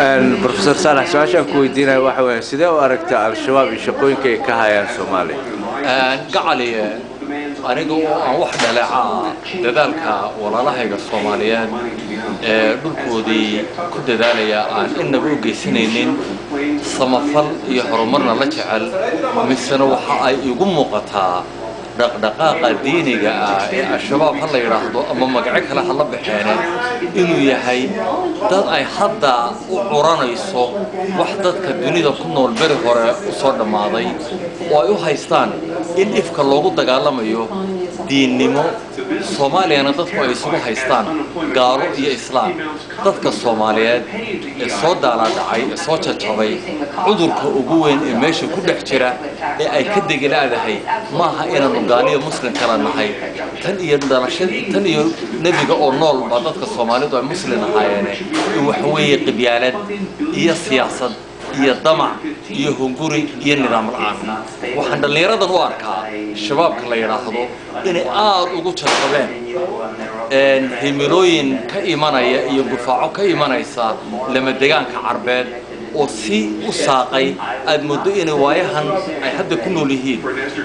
Professor Saalax, su-aashaan ku weydiinaya waxa weeye, sidee u aragtaa Al-Shabaab iyo shaqooyinka ay ka hayaan Soomaaliya? Gacaliye, aniga oo aan wax dhaleeca ah dadaalka walaalahayga Soomaaliyeed ee dhulkoodii ku dadaalaya aan innaba u geysanaynin, samafal iyo horumarna la jecel, misena waxa ay igu muuqataa dhaqdhaqaaqa diiniga ah ee Al-Shabaab ha la yidhaahdo ama magacyo kale ha la baxeene, inuu yahay dad ay hadda u curanayso wax dadka dunida ku nool beri hore u soo dhammaaday, oo ay u haystaan in ifka loogu dagaalamayo diinnimo, Soomaaliyana dadku ay isugu haystaan gaalo iyo islaam. Dadka Soomaaliyeed ee soo daalaadhacay ee soo jajabay, cudurka ugu weyn ee meesha ku dhex jira ee ay ka degelaadahay maaha inaanu gaaliyo muslim kala nahay. Tan iyo dhalashada, tan iyo nebiga oo nool baa dadka Soomaalidu ay muslim ahaayeene. Waxa weeye qabyaalad iyo siyaasad iyo damac iyo hunguri iyo nidaam la-aan. Waxaan dhallinyaradan u arkaa Shabaabka la yidhaahdo inay aada ugu jajabeen himilooyin ka imanaya iyo gufaaco ka imanaysa lamadegaanka Carbeed, oo si u saaqay aad mooddo inay waayahan ay hadda ku nool yihiin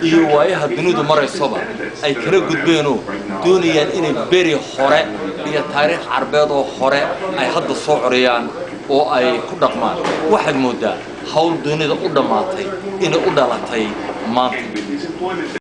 iyo waayaha dunidu maraysoba ay kala gudbeenoo doonayaan inay beri hore iyo taariikh Carbeed oo hore ay hadda soo coriyaan oo ay ku dhaqmaan. Waxaad mooddaa hawl dunida u dhammaatay inay u dhalatay maanta.